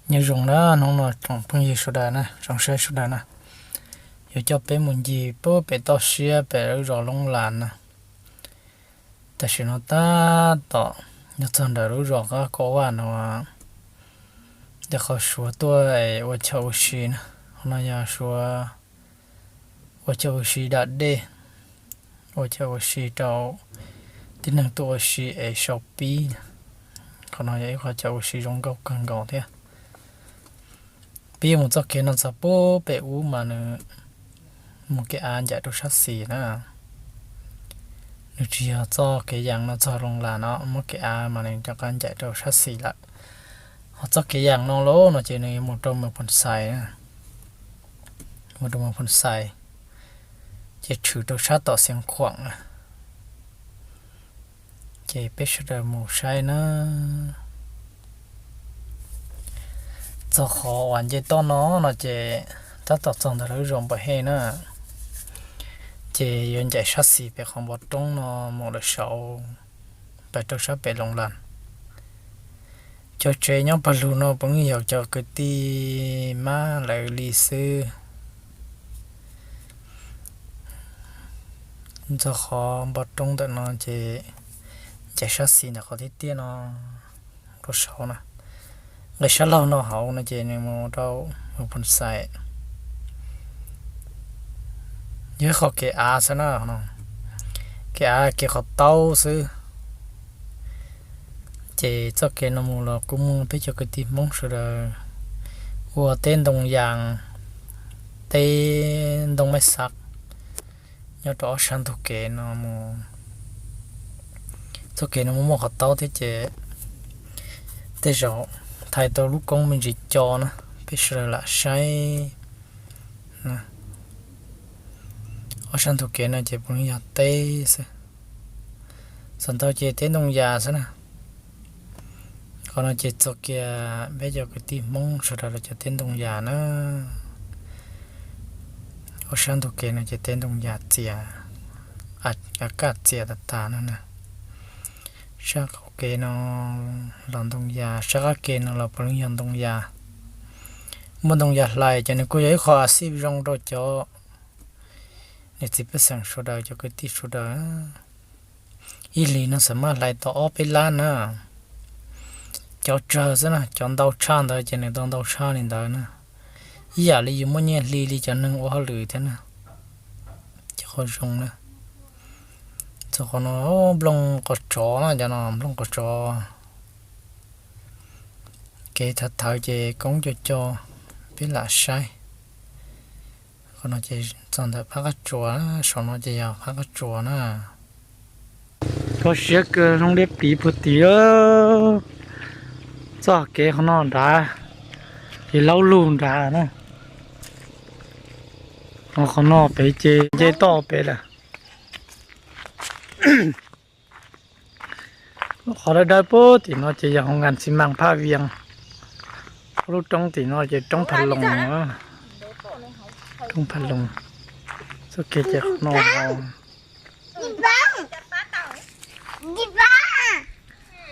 Nyob zoo na, hnub no tsoom phooj ywg sawv daws na, tsoom saib sawv daws na, yuav coj peb mus ncig pem toj siab pem lub zos Loob Las na. Tam sim no tab tom nyob txog ntawm lub zos Qab Kaum Vaj no, ntawm qhov Suav tuaj ua chaw ua si na. Qhov no yog Suav ua chaw ua si da dej, ua chaw ua si rau tib neeg tuaj ua si es sau pib. Qhov no yog ib qho chaw ua si zoo nkauj kawg nkaus thiab. Peb yuav mus txoj kev no txog pem ub mas nws mus kev av ncaim rau sab xis na. Nws tsis yog txoj kev yas no txog Loob Las no muab kev av mas nws rov qab ncaim rau sab xis lawm. Ho txoj kev yas no lauj no ces nws yuav mus rau Moos Phoo Xais, mus rau Moos Phoo Xais, ces tshwm rau sab tom Xeev Khuam na. Ces peb sawv daws mus saib na. Txog qhov uas nce toj no no ces tab tom txog ntawm lawv zos Npam Hej na. Ces yuav ncaim sab xis pem qhov npoo roob no mus lawm saud, pais rau sab pem Loob Las. Cov tsev nyob pawg lug no puav leej yog cov kwv tij mab lawv li xwb. Txog qhov npoo roob ntawm no ces ncaim sab xis ntawm qhov tiaj tiaj no rau saud na. Nqis sab laug no hauv no ces nws mus rau Moos Phoo Xais. Yog ib qho kev av xwb na, kev av kev qhov taub xwb. Ces txoj kev no mus los kuj muaj peb cov kwv tij Hmoob sawv daws ua teb ntoo yas, teb ntoo mej xav nyob rau ob sab ntug kev no mus. Txoj kev no muaj muaj qhov taub thiab ces tej zaum thaiv tau lub koob me ntsis co na, peb sawv daws lam saib. Ob sab ntug kev no ces puav leej yog teb xwb, txog ntau ces teb ntoo yas xwb na. Qhov no ces txog kiag peb cov kwv tij Hmoob sawv daws lawv cov teb ntoo yas na. Ob sab ntug kev no ces teb ntoo yas txias, a kaj txias tas tas no na. Sab qaum kev no los ntoo yas, sab qab kev no los puav leej yog ntoo yas. Muaj ntoo yas hlais ces nws kuj yog ib qho a xij zoo rau cov niam txiv pej xeem sawv daws, cov kwv tij sawv daws. Ib hlis no xam maj hlais tau ob peb lab na. Cov tsawg xwb na, cov ntau tshaj ntawd ces nws tau ntau tshaj li ntawd na. Ib yam li yus muaj nyiaj hli li cov neeg ua hauj lwm thiab na. Cov qhov zoo na. Txog qhov no nplooj qos tsov na, cov no nplooj qos tsov. Kev thawv thawv ces koob co co, peb lam saib. Qhov no ces txog ntawm phab qab tsuas, saum no ces yog phab qab tsuas na. Kho siab kawg, zoo liab pliv puag tim. Txoj kev qhov no nrad, ces laub lug nrad na. Qhov no pem ces nce toj pem lawm. Qhov dawb dawb puag tim no ces yog hoo nkas xi mas Phaj Vias. Lub roob tim no ces roob Phaj Loos, roob Phaj Loos. Txoj kev ces qhov no,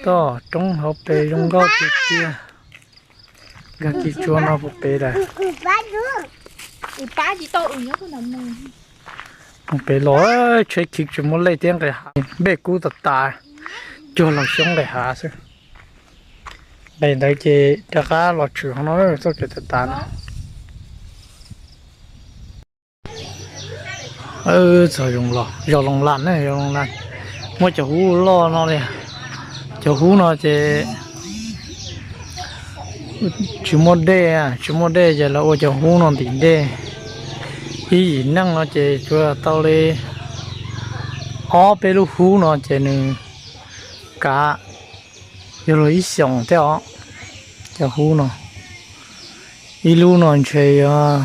toj roob hauv pes zoo nkauj tiag tiag. Nkag kiag tsua no puag pem lawm. Mus pem los tsheb khiv tsis muaj lej thiab, nqes hav npej kub tas tas, cuag los xyoob nqes hav xwb. Nqes ntawd ces rov qab los tshwm qhov no, txoj kev tas tas no. Txog zos Loos Las na, zos Loos Las. Muaj cov hub loj no li. Cov hub no ces tsis muaj dej, tsis muaj dej ces lawv ua cov hub no ntim dej. Ib yim neej no ces tsuas tau li ob peb lub hub no ces nws kav yog luag ib xyoos thiab os. Cov hub no, ib lub no ntshe yuav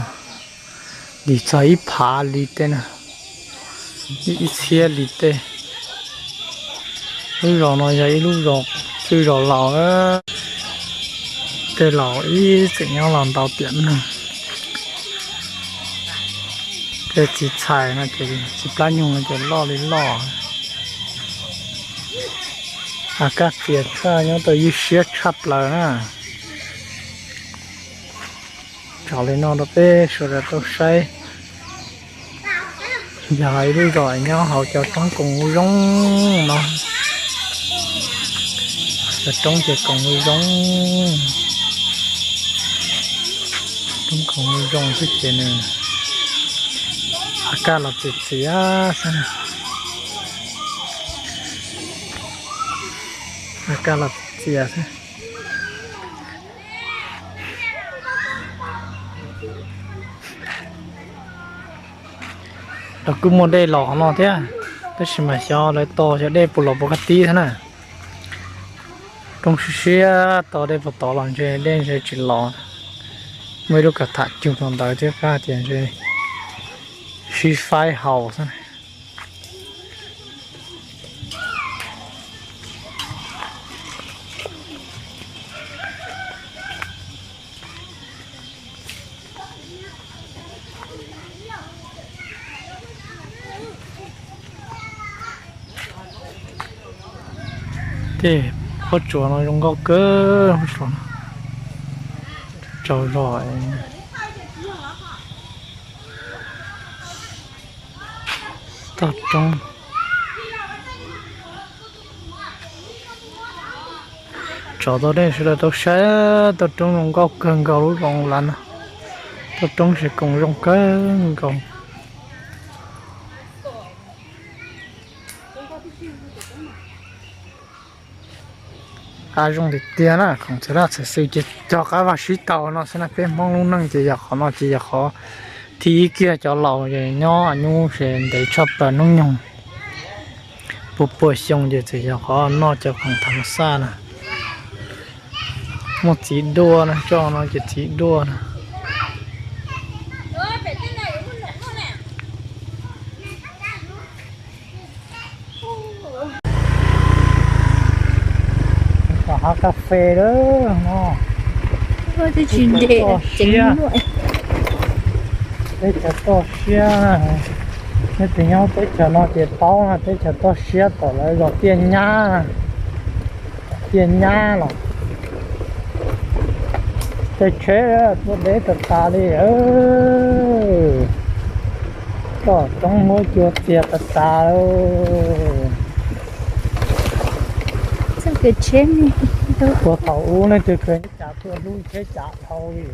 ntim txog ib phav li tej na, ib txhiab li tej. Lub zos no yog ib lub zos txwj zos laus, tej laus ib txwm nyob los ntau tiam neeg. Tej txiv txhais no ces txiv plab nyuj no ces loj li loj. A kaj txias tshaj, nyob tau ywj siab tshaj plaws na. Tso li no rau peb sawv daws tau saib. Yog ib lub zos nyob hauv cov roob koom zoo no. Cov roob ces koom zoo, roob koom zoo xwb ces nws a kaj los txias txias xwb. A kaj los txias txias xwb. Los kuj muaj dej los qhov no thiab, tab sis mas xyov lawv tos xyov dej puas los puas kaj tib thiab na. Roob siab siab tos dej puas tod los ntshe dej ntshe tsis los. Muaj ib lub kav tham cug rau ntawd thiab, pab tias ntshe sib faib haus xwb. Tej pob tsuas no zoo nkauj kawg, pob tsuas no tsaug zog. Toj roob. Tso tau dej sawv daws tau saib, toj roob zoo nkauj kawg nkaus lub zoo lawm no. Toj roob ces koom zoo kawg nkaus. Qab zoo tiag tiag na, khoom txhua laj txhua xwm ces cog qab vaj sib tau no xwb na. Peb Hmoob lub neej ces yog qhov no ces yog qhov thib ib kiag. Cov laus nyob nyuj ces ntev tshaj plaws hnub nyoog, pua pua xyoo ces txawm yog qhov noj cov khoom tham xaj na. Muaj txiv duaj na, tso no ces txiv duaj na. Hav kas fes lawm no. Teb chaws toj siab, teb chaws toj siab. Nej tus nyob teb chaws no ces paub na, teb chaws toj siab tom lawv zos Tiaj Nyab, Tiaj Nyab los. Tej tsheb tuaj deb tas tas li. Toj roob muab cua txias tas tas. Puag thaum ub nej tus kawg tsheb cav tuaj hlub tsheb cav dhau li.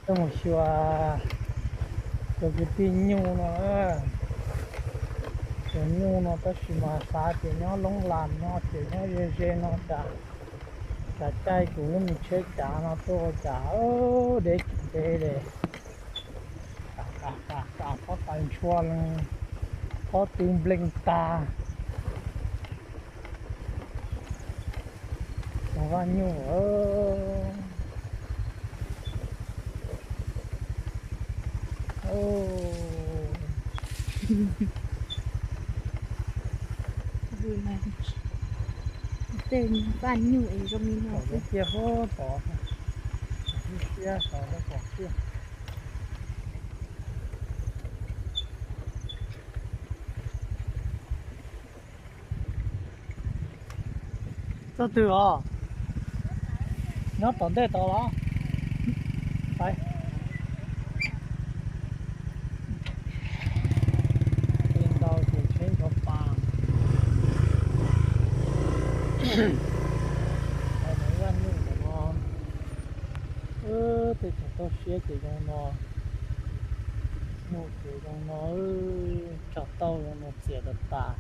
Coj mus xyuas cov kwv tij nyuj no, cov nyuj no tab sis mas xav tias nyob Loob Las no ces nyob ze ze no cas, cas caij kuv lub me tsheb cav no tuaj cas deb tsis deb li. Kam kam kam pob taws ntshua, pob tw nplees tas. Vaj nyuj. Tej vaj nyuj es zoo li no xwb. Tiaj huab tod, siab tod lawv kom tiaj. Txoj twg os? Nyob tom ntej tod los? Ntau tus tsheb nrov pas. Vaj nyuj ntawm no. Tej chaw toj siab ces zoo no, nyuj ces zoo no, tsaug tauj zoo no txias tas tas.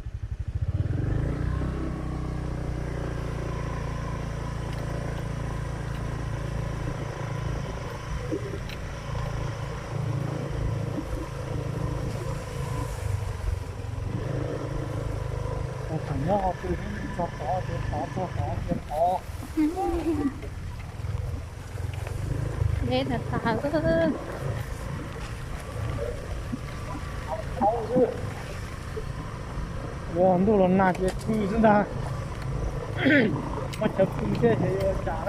Tseem nyob qhov twg, txog tod ces tod, txog tod ces tod. Deb tas tas. Ua ntuj los nag ces pw xwb ntag. Muaj chaw pw thiab ces yuav cas.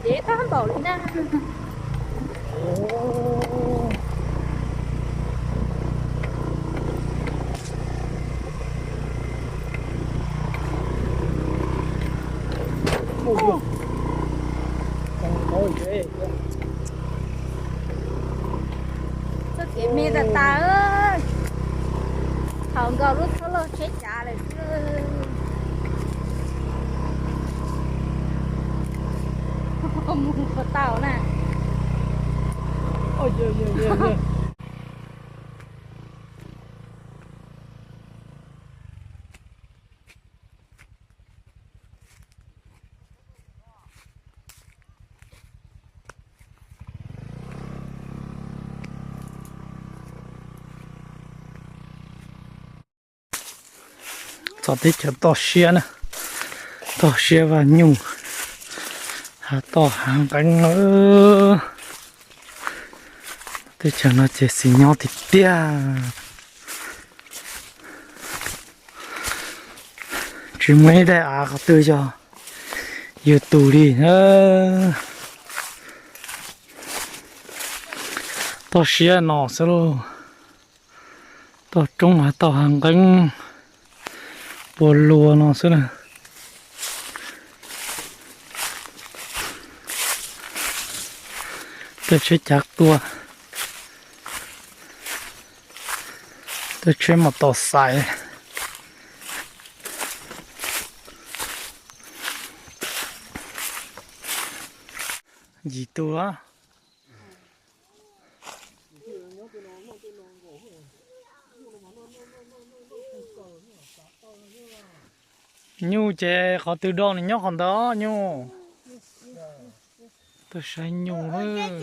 Deb tag npaum li na. Txoj kev me tas tas, thaum nkaus lub txhob laug tsheb cav lawm xwb. Mus puas tau na. Txog teb chaws toj siab na, toj siab vaj nyuj, hav toj hav nqeeb. Teb chaws no ces xis nyob tiag tiag. Tsis muaj ib daim av qhov twg yog yus tus li. Toj siab no xwb lauj. Toj roob hav toj hav nqeeb, puas luas no xwb na. Tej tsheb cav tuaj, tej tsheb maus taus xais. Yim tus. Nyuj ces qhov twg do nws nyob qhov ntawd nyuj. Tuaj saib nyuj lawm.